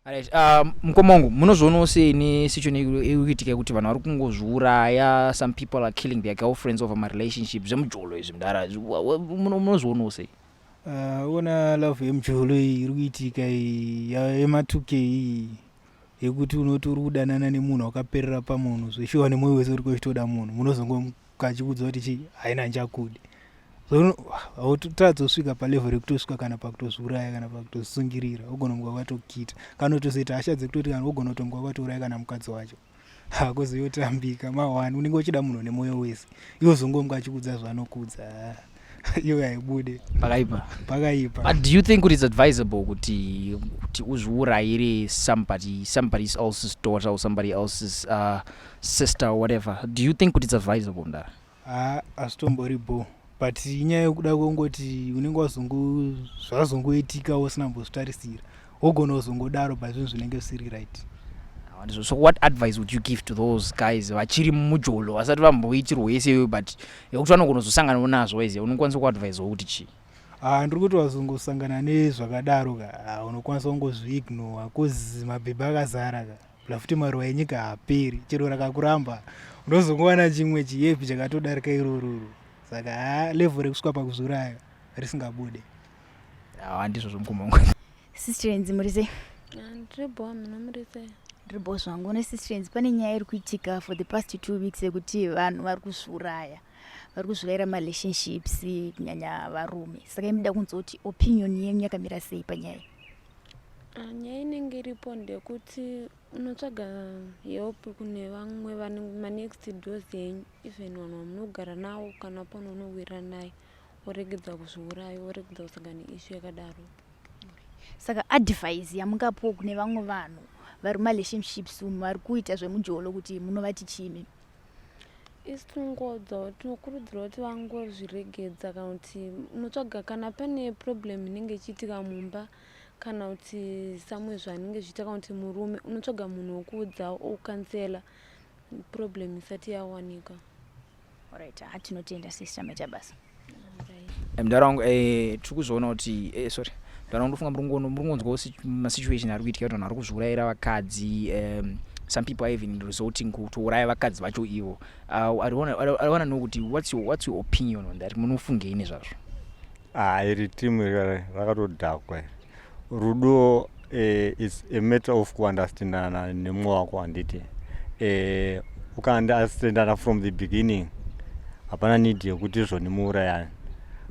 Alright, mukoma wangu, munozvionawo sei nesituation iri kuitika yekuti vanhu vari kungozviuraya? Some people are killing their girlfriends over marelationship, zvemujolo izvi, mudara? Munozvionawo sei? Ona, love yemujolo iyi iri kuitika iyi yema2K iyi, yekuti unoti uri kudanana nemunhu wakaperera pamunhu zveshuwa nemwoyo wese, uri kuchitoda munhu, munozongokachikudza kuti chi haina nchakudi. So hautadzosvika palevel rekutosvika kana pakutozviuraya kana pakutozvisungirira. Ugona muka wakatokita kana kutozoita hasha dzekutoti kana ugona kutomuka wakatouraya kana mukadzi wacho, hakuzoyotambika ma1. Unenge uchida munhu nemwoyo wese, iwe uzongomuka achikudza zvaanokudza, iwe haibude. Pakaipa. Pakaipa. But do you think kuti it's advisable kuti uzviurayire somebody else's daughter or somebody else's sister or whatever? Do you think kuti it's advisable, mudara? Ha, hazvitombori bo, but inyaya yekuda kungoti unenge wazongo zvazongoitika usina kumbozvitarisira, wogona kuzongodaro, but zvinhu zvinenge zvisiri right. Ndizvo. So what advice would you give to those guys vachiri mumujolo, vasati vamboitirwa yese, but yekuti vanogona kuzosanganawo nazvo? Waiziva, unokwanisa kuadvisawo kuti chii? Ha, ndiri kuti wazongosangana nezvakadaro ka, ha, unokwanisa kungozviignora, 'cause mabhebhi akazara ka. Bla futi maruva enyika haaperi, chero rakakuramba unozongowana chimwe chihepi chakatodarika irororo. Saka ha, level rekusvika pakuzviuraya risingabude. Handizvo zvomukoma wangu. Sistrens, muri sei? Ndiri bho, mina muri sei? Ndiri bho zvangu. Nesistrens, pane nyaya iri kuitika for the past 2 weeks yekuti vanhu vari kuzviuraya, vari kuzviurayira marelationships, kunyanya varume. Saka imoda kunzwa kuti opinion yenyu yakamira sei panyaya iyi. Ah, nyaya inenge iripo ndeyekuti unotsvaga help kune vamwe manext doors enyu, even vanhu vamunogara navo, kana pane unowirira naye, woregedza kuzviuraya, woregedza kusangana neissue yakadaro. Saka advice yamungapiwa kune vamwe vanhu vari mumarelationships umu, vari kuita zvemujolo, kuti munovati chii? Isi tinongodza, tinokurudzira kuti vangozviregedza, kana kuti unotsvaga kana pane problem inenge ichiitika mumba, kana kuti samwe zvanenge zvichiita, kana kuti murume, unotsvaga munhu wekuudza oucounsela problem isati yawanika. Alright, ha, tinotenda sister, maita basa. Mudara wangu, tiri kuzviona kuti sorry, mudara wangu, ndofunga muri kungonzwawo masituation ari kuitika kuti vanhu vari kuzviurayira vakadzi. Some people are even resorting kutouraya vakadzi vacho ivo. I wanna know kuti what's your opinion on that? Munofungei nezvazvo? Ah, iri timu rakatodhakwa iri. Rudo is a matter of kuunderstandana nemumwe wako, handiti? Ukaunderstandana from the beginning, hapana need yekuti zvoni muurayani.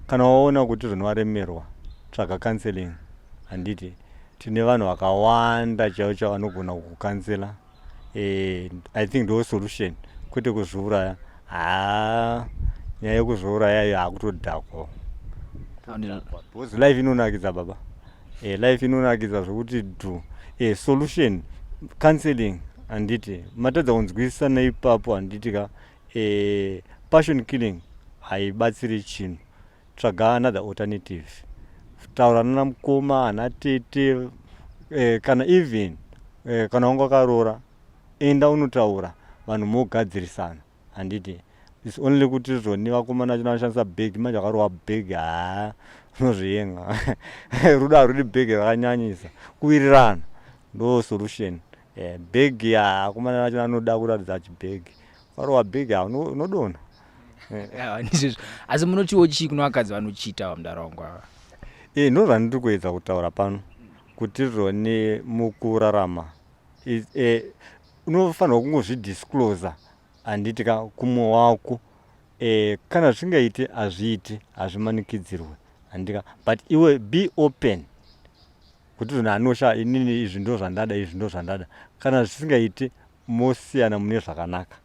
Kana waona kuti zvoni waremerwa, tsvaga counseling, handiti? Tine vanhu vakawanda chaivo chaivo vanogona kukucounsela. I think ndo solution, kwete kuzviuraya. Haa, nyaya yekuzviuraya iyo hakutodhakwa, because life inonakidza baba. Life inonakidza zvokuti dhu. Solution counseling, handiti? Matadza kunzwisisana ipapo, handiti ka? Passion killing haibatsiri chinhu. Tsvaga another alternative, taura nana mukoma, ana tete, kana even kana wanga wakaroora, enda unotaura, vanhu mogadzirisana, handiti? It's only kuti zvoni vakomana vachona vanoshandisa bhegi manje, vakarova bhegi, haa, unozviyenga. Rudo harudi bhegi rakanyanyisa, kuwirirana ndo solution. Bhegi, akomana vacho vanoda kuratidza chibhegi, ukarova bhegi unodonha. Ndizvizvo. Asi munotiwo chii kuno vakadzi vanochita, mudara wangu, ava? Ndo zvandiri kuedza kutaura pano kuti zvoni mukurarama unofanirwa kungozvidisclosa, handiti ka, kumwe wako. Kana zvisingaiti, hazviiti, hazvimanikidzirwe, handika? But iwe be open kuti zvoni anosha, inini izvi ndo zvandada, izvi ndo zvandada. Kana zvisingaiti, mosiyana mune zvakanaka,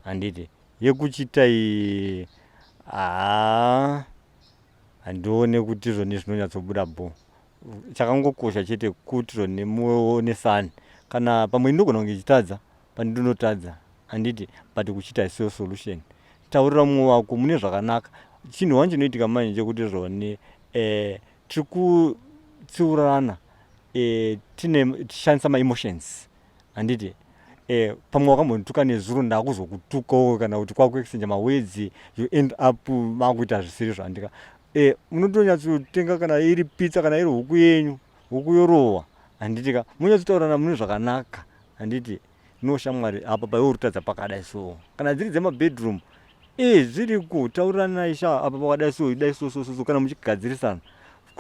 handiti? Yekuchitai, haa, handione kuti zvoni zvinonyatsobuda bo. Chakangokosha chete kuti zvoni muonesane. Kana pamwe ndinogona kunge ichitadza, pandinotadza, handiti? But kuchita isiyo solution. Taurira mumwe wako mune zvakanaka. Chinhu wani chinoitika manje chekuti zvoni tiri kutsiurana, tine tichishandisa maemotions, handiti? Pamwe wakambondituka nezuro, ndakuzokutukawo, kana kuti kwakuexchange mawords, you end up makuita zvisiri zvandika. Munotonyatsotenga kana iri pizza, kana iri huku yenyu, huku yorohwa. Handiti ka munyatsotaurana mune zvakanaka. Handiti no shamwari, apa paiwe uri kutadza pakadai so. Kana dziri dzemabedroom, eh, zviriko, tauranai sha, apa pakadai so, dai so so so so. Kana muchigadzirisana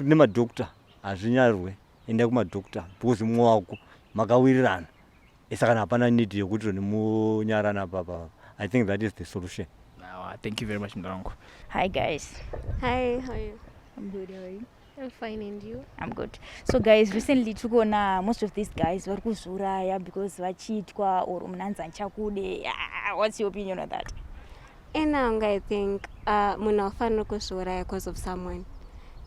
nemadoctor, hazvinyarwe, endai kumadoctor because mumwe wako makawirirana. Saka kana hapana need yekuti munyarana papa. I think that is the solution. Thank you very much, mndarangu. Hi guys. Hi, how are you? I'm good, how are you? I'm fine, and you? I'm good. So guys, recently tikuona most of these guys vari kuzviuraya because vachiitwa or munhu anzi handichakude. Ah, what's your opinion on that? Enanga, I think munhu haufaniri kuzviuraya because of someone.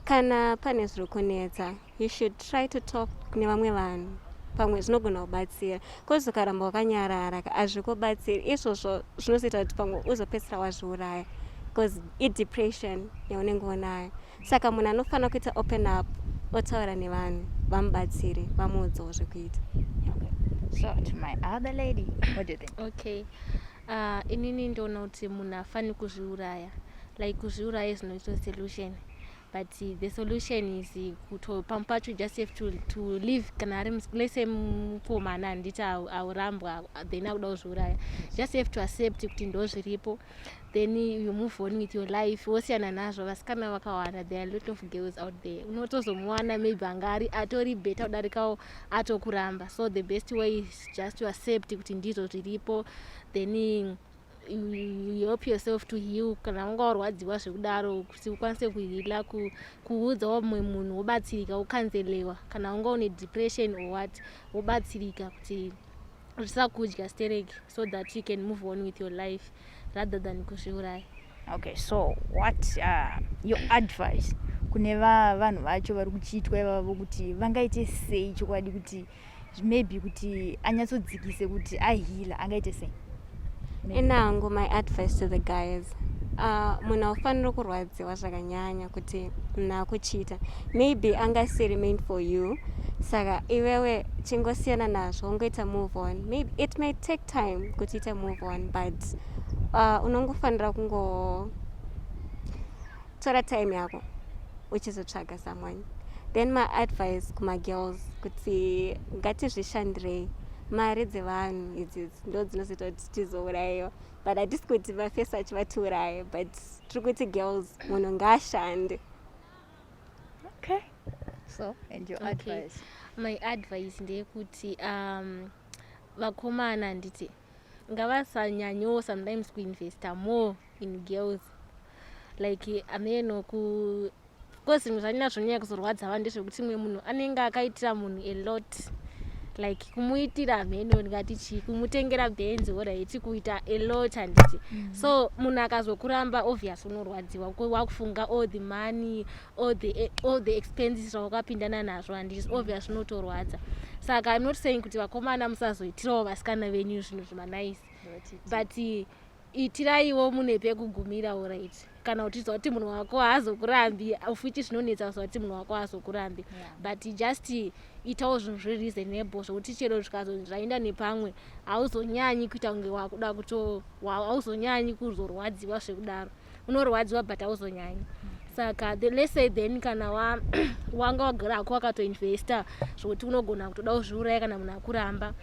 Kana pane zviri kunetsa, you should try to talk nevamwe vanhu, pamwe zvinogona kubatsira, cause ukaramba wakanyarara hazvikubatsiri. Izvozvo zvinozoita kuti pamwe uzopedzisira wazviuraya, because idepression yaunenge unayo. Saka munhu anofanira kuita open up, otaura nevanhu, vamubatsire, vamuudzewo zvekuita. Okay. So to my other lady, what do you think? Okay, inini ndoona kuti munhu hafaniri kuzviuraya. Like, kuzviuraya is not a solution, but the solution is kuto pamwe pacho you just have to live. Kana ari let's say mukomana, handiti, aurambwa, then akuda kuzviuraya, just have to accept kuti ndo zviripo, then you move on with your life, wosiyana nazvo. Vasikana vakawanda, there are a lot of girls out there. Unotozomuwana maybe anga ari atori better kudarikawo atokuramba. So the best way is just to accept kuti ndizvo zviripo, then you help yourself to heal. Kana wanga warwadziwa zvekudaro, kuti ukwanise kuheala, kuudzawo mumwe munhu, wobatsirika, wocounselewa. Kana wanga une depression or what, wobatsirika kuti zvisakudya stereki, so that you can move on with your life rather than kuzviuraya. Okay, so what your advice kune vanhu vacho vari kuchiitwa ivavo, kuti vangaite sei chokwadi, kuti maybe kuti anyatsodzikise, kuti aheala, angaite sei? Enangu, my advice to the guys, munhu haufaniri kurwadziwa zvakanyanya kuti munhu akuchita. Maybe angasiri meant for you, saka iwewe chingosiyana nazvo, ungoita move on. Maybe it may take time kuti ite move on, but unongofanira kungotora time yako uchizotsvaga someone. Then my advice kumagirls kuti ngatizvishandirei. Mari dzevanhu idzidzi ndo dzinozoita kuti tizourayiwa, but hatisi kuti vafesi vachivatiuraye, but tiri kuti girls, munhu ngaashande. Okay, so and your advice? My advice ndeyekuti vakomana, handiti, ngavasanyanyawo sometimes kuinvesta more in girls. Like, ameno ku because zvinhu zvanyanya zvonyanya kuzorwadza vanhu ndezvekuti mumwe munhu anenge akaitira munhu a lot, like kumuitira, mheno ndingati chii, kumutengera Benz, alright, kuita a lot, handiti? So munhu akazokuramba, obvious unorwadziwa, wakufunga all the money, all the expenses zvawakapindana nazvo, handiti? Obvious unotorwadza. Saka I'm not saying kuti vakomana musazoitirawo vasikana venyu zvinhu zvimanice, but itiraiwo mune pekugumira, alright? Kana uchiziva kuti munhu wako haazokurambi, ufuti zvinonetsa kuziva kuti munhu wako haazokurambi, but just itawo zvinhu zvireasonable, zvokuti chero zvikazonzi zvaenda nepamwe, hauzonyanyi kuita kunge wakuda kuto hauzonyanyi kuzorwadziwa zvekudaro. Unorwadziwa, but hauzonyanyi. Saka let's say then kana wanga wagara hako wakatoinvesta zvokuti unogona kutoda kuzviuraya kana munhu akuramba,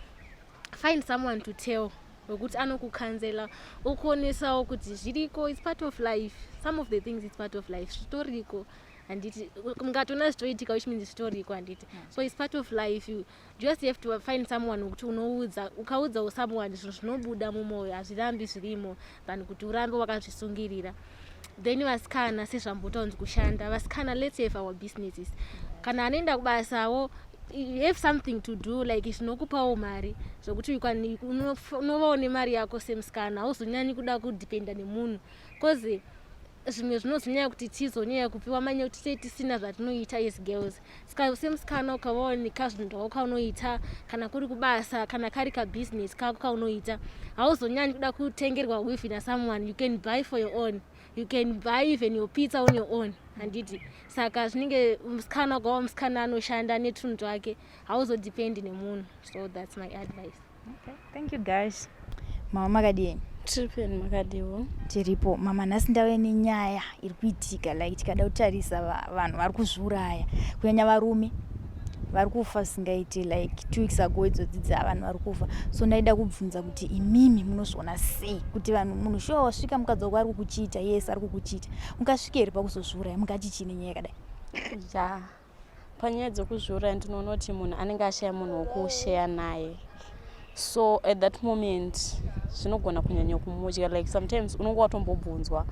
find someone to tell, wekuti anokucounsela, okuonesawo kuti zviriko, it's part of life. Some of the things, it's part of life, zvitoriko, handiti? Mungatoona zvitoitika, which means zvitoriko, handiti? So it's part of life. You just have to find someone wekuti unoudza. Ukaudzawo someone, zvinhu zvinobuda mumwoyo, hazvirambi zvirimo, than kuti urambe wakazvisungirira. Then vasikana, sezvambotaunzi kushanda, vasikana, let's have our businesses. Kana anoenda kubasawo, you have something to do, like zvinokupawo mari, zvokuti unovawo nemari yako semusikana, hauzonyanyi kuda kudependa nemunhu, cause zvimwe zvinozonyanya kuti tizonyanya kupiwa manye kuti tei tisina zvatinoita as girls. Saka semusikana ukavawo nekazvinhu zvako kaunoita, kana kuri kubasa, kana kari kabusiness kako kaunoita, hauzonyanyi kuda kutengerwa with nasomeone. You can buy for your own, you can buy even your pizza on your own, handiti? Saka zvinenge musikana, ukava musikana anoshanda netunhu twake, hauzodependi nemunhu. So that's my advice. Okay, thank you guys. Mama, makadini? Tiri makadiwo? Tiripo, mama. Nhasi ndauya nenyaya iri kuitika, like tikada kutarisa vanhu vari kuzviuraya, kunyanya varume. Vari kufa zvisingaiti, like 2 weeks ago idzodzi dzavanhu vari kufa. So ndaida kubvunza kuti imimi munozviona sei kuti vanhu, munhu shuwa wasvika mukadzi wako ari kukucheata, yes, ari kukucheata, ungasvike here pakuzozviuraya? Mungati chii nenyaya yakadai? Ya, panyaya dzekuzviuraya, ndinoona kuti munhu anenge ashaya munhu wekushare naye. So at that moment zvinogona kunyanya kumudya. Like sometimes unonge watombobvunzwa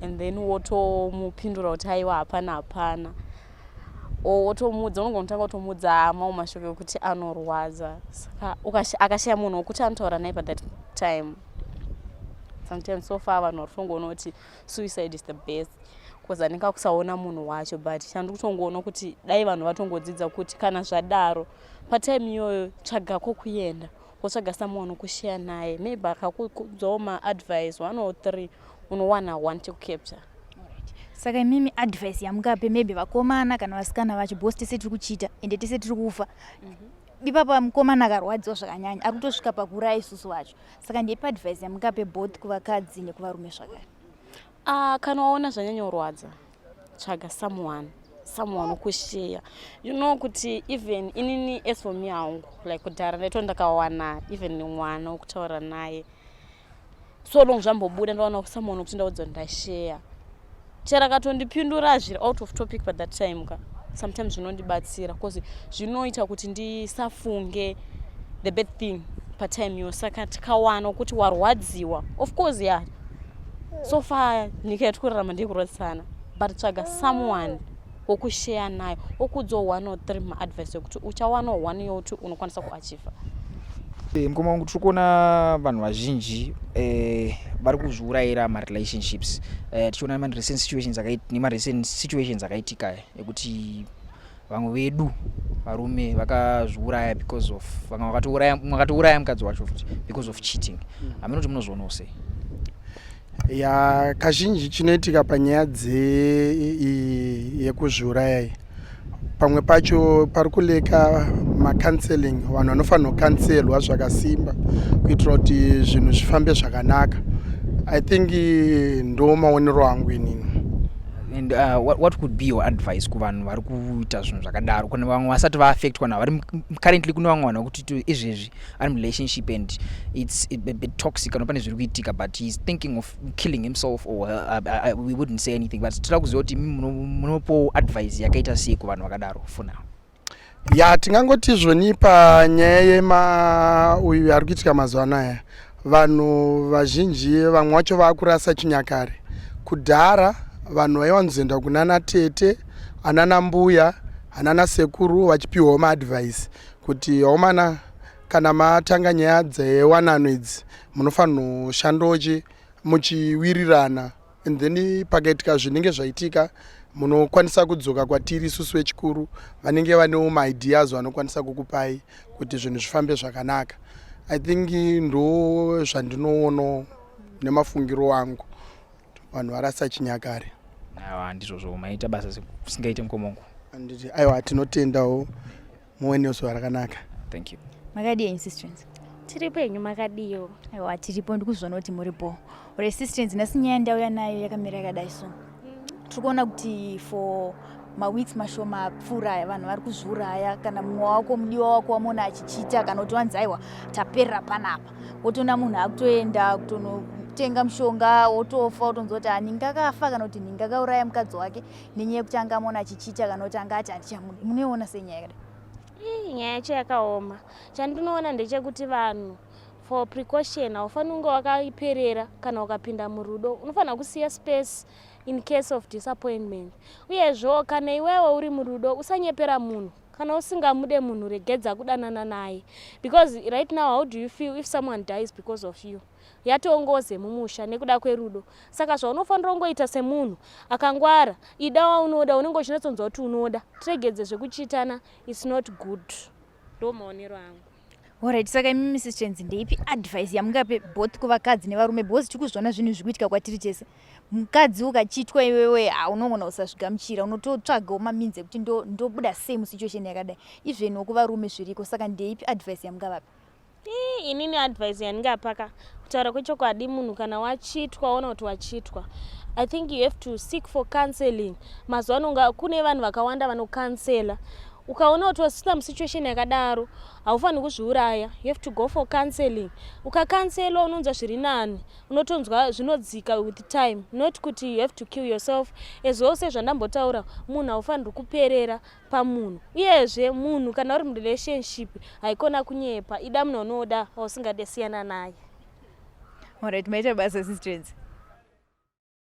and then wotomupindura kuti aiwa, hapana, hapana, or wotomuudza, unogona kutanga kutomuudza mamwe mashoko ekuti anorwadza. Saka akashaya munhu wekuti anotaura naye pathat time, sometimes so far vanhu vari kutongoona kuti suicide is the best because anenge akusaona munhu wacho. But chandiri kutongoona kuti dai vanhu vatongodzidza kuti kana zvadaro, patime iyoyo tsvaga kwokuenda, wotsvaga someone wekushare naye. Maybe akakudzawo maadvice one or three, unowana one chekucapture. Saka imimi advice yamungape maybe vakomana kana vasikana vacho, because tese tiri kucheata ende tese tiri kufa ipapa, mukomana akarwadziwa zvakanyanya ari kutosvika pakuuraya isusu vacho, saka ndeipi advice yamungape both kuvakadzi nekuvarume zvakare? Ah, kana waona zvanyanyorwadza, tsvaga someone wekushare. You know kuti even inini, as for me hangu, like kudhara ndaito ndakawana even mwana wekutaura naye. So long zvambobuda, ndawana someone wekuti ndaudza kuti ndashare, chero akatondipindura zviri out of topic pa that time ka, sometimes zvinondibatsira because zvinoita kuti ndisafunge the bad thing patime iyo. Saka tikawana kuti warwadziwa, of course, yeah, so far nyika yatiri kurarama ndeyekurwadzisana, but tsvaga someone wokushare nayo, wokudzawo one or three maadvice ekuti uchawanawo one yokuti unokwanisa kuachieva. Mukoma wangu, tiri kuona vanhu vazhinji vari kuzviurayira marelationships. Tichiona nemarecent situations akaitika ekuti vamwe vedu varume vakazviuraya because of vamwe vakatouraya mukadzi wacho futi because of cheating. Hameno kuti munozvionawo sei? Ya, kazhinji chinoitika panyaya yekuzviuraya iyi, pamwe pacho pari kulacka macounseling. Vanhu vanofanira kucounselwa zvakasimba kuitira kuti zvinhu zvifambe zvakanaka. I think ndo maonero angu inini. And what could be your advice kuvanhu vari kuita zvinhu zvakadaro, kune vamwe vasati vaaffectwa navo vari currently? Kune vamwe vanhu vakuti izvezvi ari murelationship and it's a bit toxic, kana pane zviri kuitika, but he's thinking of killing himself or we wouldn't say anything, but toda kuziva kuti imi munopawo advice yakaita sei kuvanhu vakadaro for now? Ya, tingangoti zvoni panyaya yema uyu ari kuitika mazuva anaya, vanhu vazhinji vamwe vacho vaakurasa chinyakare. Kudhara vanhu vaiwanzoenda kunana tete, anana mbuya, anana sekuru, vachipiwawo maadvice kuti aomana, kana matanga nyaya dzewanano idzi, munofanira kushandochi muchiwirirana, and then pakaitika zvinenge zvaitika, munokwanisa kudzoka kwatiri isusu vechikuru, vanenge vanewo maideas vanokwanisa kukupai kuti zvinhu zvifambe zvakanaka. I think ndo zvandinoono nemafungiro angu, vanhu varasa chinyakare. Aiwa, ndizvozvo, maita basa singaite, mukoma wangu. Anditi, aiwa, tinotendawo, muve nezuva rakanaka. Thank you. Makadii henyu, sisters? Tiripo henyu, makadiyo? Aiwa, tiripo, ndikuzviona kuti muripo. Resistance, nhasi nyaya ndauya nayo yakamira yakadai. So tiri kuona kuti for maweeks mashoma apfuura aya, vanhu vari kuzviuraya. Kana mumwe wako, mudiwa wako, wamuona achicheata, kana kuti wanzi aiwa, taperera panapa, wotoona munhu akutoenda kutonotenga mushonga, wotofa, wotonzwa kuti haningi akafa, kana kuti nhingi akauraya mukadzi wake nenyaya yekuti anga amuona achicheata, kana kuti anga ati handichamudi. Munoiona sei nyaya yakadai? Ii, nyaya yacho yakaoma. Chandinoona ndechekuti vanhu, for precaution, haufaniri kunge wakaiperera. Kana ukapinda murudo, unofanira kusiya space in case of disappointment. Uyezvo kana iwewe uri murudo, usanyepera munhu. Kana usingamude munhu, regedza kudanana naye, because right now, how do you feel if someone dies because of you? Yatongoze mumusha nekuda kwerudo. Saka zvaunofanira kungoita semunhu akangwara, ida waunoda, unenge uchinyatsonzwa kuti unoda. Tiregedze zvekucheatana, it's not good. Ndo maonero angu. Alright, saka imi, Mrs Chenzi, ndeipi advice yamungape both kuvakadzi nevarume? Because tiri kuzviona zvinhu zviri kuitika kwatiri tese. Mukadzi ukacheatwa iwewe, haunogona kusazvigamuchira, unototsvagawo mameans ekuti ndobuda sei musituation yakadai. Even kuvarume zviriko. Saka ndeipi advice yamungavape? Ii, inini advice yandingapaka, kutaura kwechokwadi, munhu kana wacheatwa, waona kuti wacheatwa, I think you have to seek for counseling. Mazuva ano kune vanhu vakawanda vanocounsela. Ukaona kuti wasvika musituation yakadaro, haufaniri kuzviuraya. You have to go for counseling. Ukakanselwa unonzwa zviri nani, unotonzwa zvinodzika with time, not kuti you have to kill yourself. As well, sezvandambotaura, munhu haufaniri kuperera pamunhu. Uyezve munhu kana uri murelationship, haikona kunyepa. Ida munhu unoda, wausingade siyana naye. Alright, maita basa, sisters.